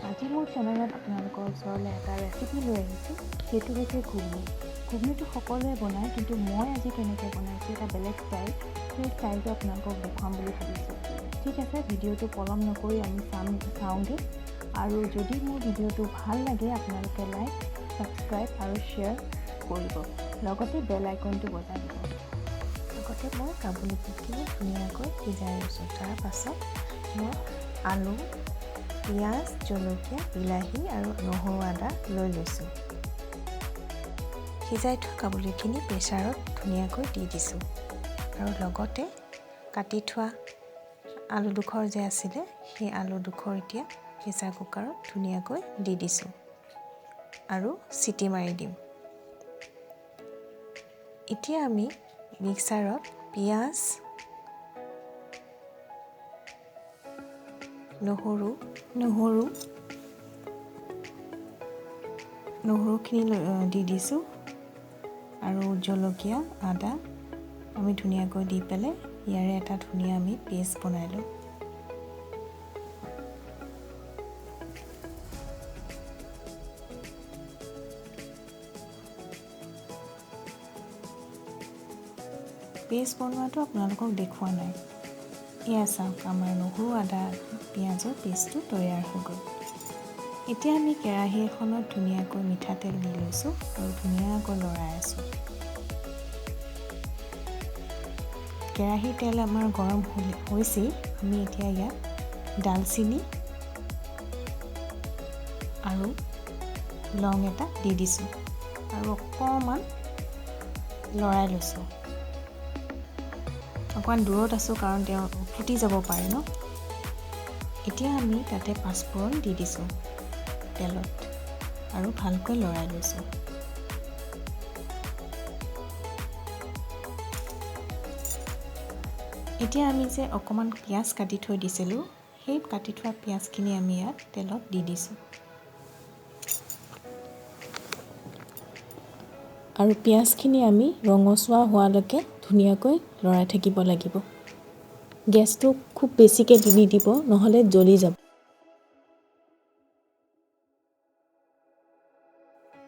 আজি মোৰ চেনেলত আপোনালোকৰ ওচৰলৈ এটা ৰেচিপি লৈ আহিছোঁ। সেইটো হৈছে ঘুগনি। ঘুগনিটো সকলোৱে বনায়, কিন্তু মই আজি কেনেকৈ বনাইছোঁ, এটা বেলেগ ষ্টাইল, সেই ষ্টাইলটো আপোনালোকক দেখুৱাম বুলি ভাবিছোঁ। ঠিক আছে, ভিডিঅ'টো পলম নকৰি আমি চাওঁগৈ। আৰু যদি মোৰ ভিডিঅ'টো ভাল লাগে, আপোনালোকে লাইক, ছাবস্ক্ৰাইব আৰু শ্বেয়াৰ কৰিব, লগতে বেল আইকনটো বজাই দিব। আগতে মই কাবুলী বুটখিনি ধুনীয়াকৈ সিজাই লৈছোঁ। তাৰ পাছত মই আলু, পিঁয়াজ, জলকীয়া, বিলাহী আৰু নহৰু, আদা লৈ লৈছোঁ। সিজাই থোৱা কাবুলীখিনি প্ৰেছাৰত ধুনীয়াকৈ দি দিছোঁ আৰু লগতে কাটি থোৱা আলু ডোখৰ যে আছিলে, সেই আলু ডোখৰ এতিয়া প্ৰেছাৰ কুকাৰত ধুনীয়াকৈ দি দিছোঁ আৰু চিটি মাৰি দিম। এতিয়া আমি মিক্সাৰত পিঁয়াজ, নহৰু নহৰু নহৰুখিনি দি দিছোঁ আৰু জলকীয়া, আদা আমি ধুনীয়াকৈ দি পেলাই ইয়াৰে এটা ধুনীয়া আমি পেষ্ট বনাই ল'ম। পেষ্ট বনোৱাটো আপোনালোকক দেখুওৱা নাই। এয়া চাওক, আমাৰ নহৰু, আদা, পিঁয়াজৰ পেষ্টটো তৈয়াৰ হৈ গ'ল। এতিয়া আমি কেৰাহী এখনত ধুনীয়াকৈ মিঠাতেল দি লৈছোঁ আৰু ধুনীয়াকৈ লৰাই আছোঁ। কেৰাহীৰ তেল আমাৰ গৰম হৈছেই। আমি এতিয়া ইয়াত ডালচেনি আৰু লং এটা দি দিছোঁ আৰু অকণমান লৰাই লৈছোঁ। অকণমান দূৰত আছোঁ, কাৰণ তেওঁ ফুটি যাব পাৰে ন। এতিয়া আমি তাতে পাঁচফোৰণ দি দিছোঁ তেলত আৰু ভালকৈ লৰাই লৈছোঁ। এতিয়া আমি যে অকণমান পিঁয়াজ কাটি থৈ দিছিলোঁ, সেই কাটি থোৱা পিঁয়াজখিনি আমি ইয়াত তেলত দি দিছোঁ আৰু পিঁয়াজখিনি আমি ৰঙচুৱা হোৱালৈকে ধুনীয়াকৈ লৰাই থাকিব লাগিব। গেছটো খুব বেছিকৈ দি নিদিব, নহ'লে জ্বলি যাব।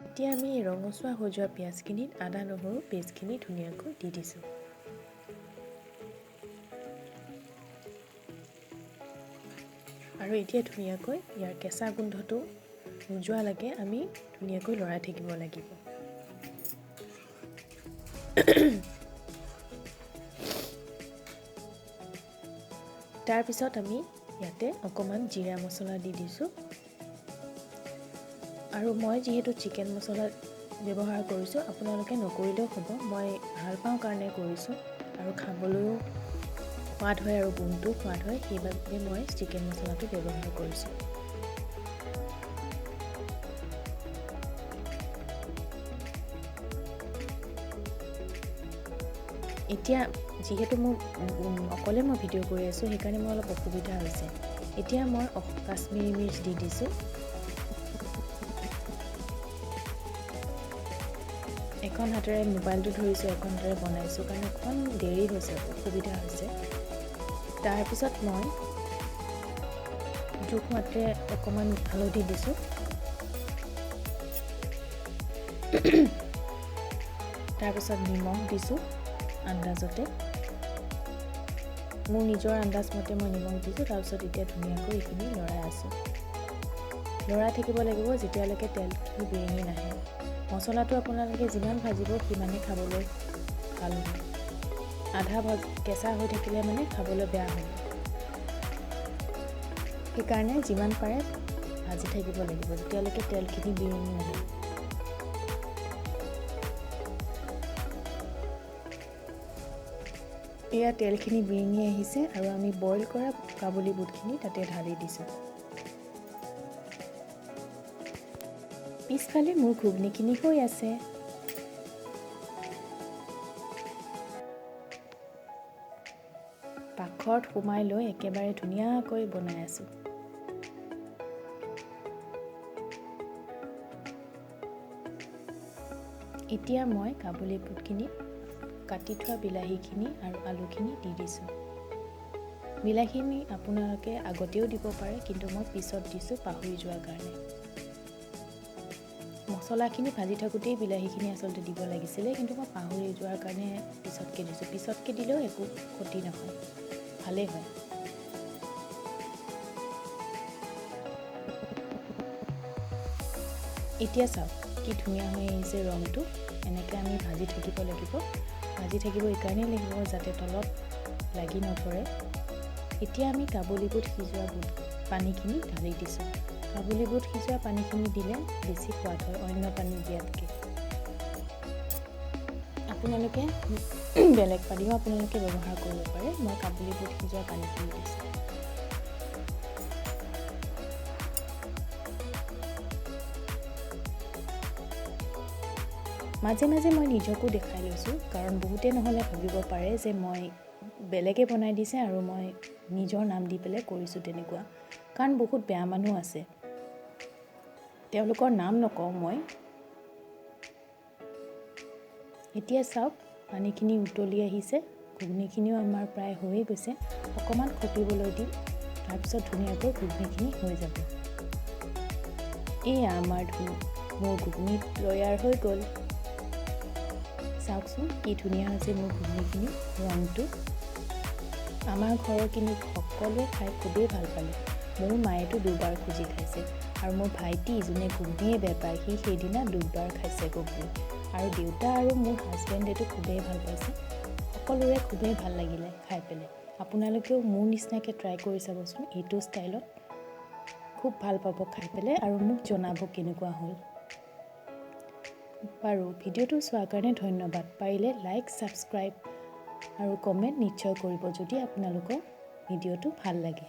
এতিয়া আমি ৰঙচুৱা হৈ যোৱা পিঁয়াজখিনিত আদা, নহৰু পেষ্টখিনি ধুনীয়াকৈ দি দিছোঁ। আৰু এতিয়া ধুনীয়াকৈ ইয়াৰ কেঁচা গোন্ধটো নোযোৱালৈকে আমি ধুনীয়াকৈ লৰাই থাকিব লাগিব। তাৰপিছত আমি ইয়াতে অকণমান জিৰা মছলা দি দিছোঁ। আৰু মই যিহেতু চিকেন মছলা ব্যৱহাৰ কৰিছোঁ, আপোনালোকে নকৰিলেও হ'ব। মই ভাল পাওঁ কাৰণে কৰিছোঁ আৰু খাবলৈও সোৱাদ হয় আৰু গোন্ধটো সোৱাদ হয়, সেইবাবে মই চিকেন মছলাটো ব্যৱহাৰ কৰিছোঁ। এতিয়া যিহেতু মোৰ অকলে মই ভিডিঅ' কৰি আছোঁ, সেইকাৰণে মোৰ অলপ অসুবিধা হৈছে। এতিয়া মই কাশ্মীৰী মিৰ্চ দি দিছোঁ। এখন হাতেৰে মোবাইলটো ধৰিছোঁ, এখন হাতেৰে বনাইছোঁ কাৰণে অকণমান দেৰি হৈছে, অসুবিধা হৈছে। তাৰপিছত মই জোখমাত্ৰে অকণমান হালধি দিছোঁ। তাৰপিছত নিমখ দিছোঁ আন্দাজতে, মোৰ নিজৰ আন্দাজ মতে মই নিমখ দিছোঁ। তাৰপিছত এতিয়া ধুনীয়াকৈ এইখিনি লৰাই আছোঁ। লৰাই থাকিব লাগিব যেতিয়ালৈকে তেলখিনি বিৰিঙি নাহে। মছলাটো আপোনালোকে যিমান ভাজিব সিমানেই খাবলৈ ভাল হ'ব। আধা কেঁচা হৈ থাকিলে মানে খাবলৈ বেয়া হ'ব। সেইকাৰণে যিমান পাৰে ভাজি থাকিব লাগিব যেতিয়ালৈকে তেলখিনি বিৰিঙি নাহে। এয়া তেলখিনি বিৰিঙি আহিছে আৰু আমি বইল কৰা কাবুলী বুটখিনি তাতে ঢালি দিছোঁ। পিছফালে মোৰ ঘুগনিখিনি হৈ আছে। পাকঘৰত সোমাই লৈ একেবাৰে ধুনীয়াকৈ বনাই আছোঁ। এতিয়া মই কাবুলী বুটখিনি, কাটি থোৱা বিলাহীখিনি আৰু আলুখিনি দি দিছোঁ। বিলাহীখিনি আপোনালোকে আগতেও দিব পাৰে, কিন্তু মই পিছত দিছোঁ পাহৰি যোৱাৰ কাৰণে। মছলাখিনি ভাজি থাকোঁতেই বিলাহীখিনি আচলতে দিব লাগিছিলে, কিন্তু মই পাহৰি যোৱাৰ কাৰণে পিছতকৈ দিছোঁ। পিছতকৈ দিলেও একো ক্ষতি নহয়, ভালেই হয়। এতিয়া চাওক কি ধুনীয়া হৈ আহিছে ৰংটো। এনেকৈ আমি ভাজি থাকিব লাগিব। ভাজি থাকিব এইকাৰণেই লাগিব যাতে তলত লাগি নধৰে। এতিয়া আমি কাবুলী বুট সিজোৱা বুট পানীখিনি ঢালি দিছোঁ। কাবুলী বুট সিজোৱা পানীখিনি দিলে বেছি সোৱাদ হয় অন্য পানী দিয়াতকৈ। আপোনালোকে বেলেগ পানীও আপোনালোকে ব্যৱহাৰ কৰিব পাৰে। মই কাবুলী বুট সিজোৱা পানীখিনি দিছোঁ। মাজে মাজে মই নিজকো দেখাই লৈছোঁ, কাৰণ বহুতে নহ'লে ভাবিব পাৰে যে মই বেলেগে বনাই দিছে আৰু মই নিজৰ নাম দি পেলাই কৰিছোঁ তেনেকুৱা। কাৰণ বহুত বেয়া মানুহ আছে, তেওঁলোকৰ নাম নকওঁ মই। এতিয়া চাওক পানীখিনি উতলি আহিছে, ঘুগনিখিনিও আমাৰ প্ৰায় হৈয়ে গৈছে। অকণমান খপিবলৈ দিম, তাৰপিছত ধুনীয়াকৈ ঘুগনিখিনি হৈ যাব। এয়া আমাৰ মোৰ ঘুগনি তৈয়াৰ হৈ গ'ল। চাওকচোন কি ধুনীয়া হৈছে মোৰ ঘুগনিখিনি ৰংটো। আমাৰ ঘৰৰ কিন্তু সকলোৱে খাই খুবেই ভাল পালে। মোৰ মায়েতো দুবাৰ খুজি খাইছে, আৰু মোৰ ভাইটি যোনে ঘুগনিয়ে বেয়া পায় সি সেইদিনা দুবাৰ খাইছে ঘুগনি। আৰু দেউতা আৰু মোৰ হাজবেণ্ডেতো খুবেই ভাল পাইছে। সকলোৰে খুবেই ভাল লাগিলে খাই পেলাই। আপোনালোকেও মোৰ নিচিনাকৈ ট্ৰাই কৰি চাবচোন এইটো ষ্টাইলত, খুব ভাল পাব খাই পেলাই আৰু মোক জনাব কেনেকুৱা হ'ল। বাৰু ভিডিঅ'টো চোৱাৰ কাৰণে ধন্যবাদ। পাৰিলে লাইক, ছাবস্ক্ৰাইব আৰু কমেণ্ট নিশ্চয় কৰিব যদি আপোনালোকৰ ভিডিঅ'টো ভাল লাগে।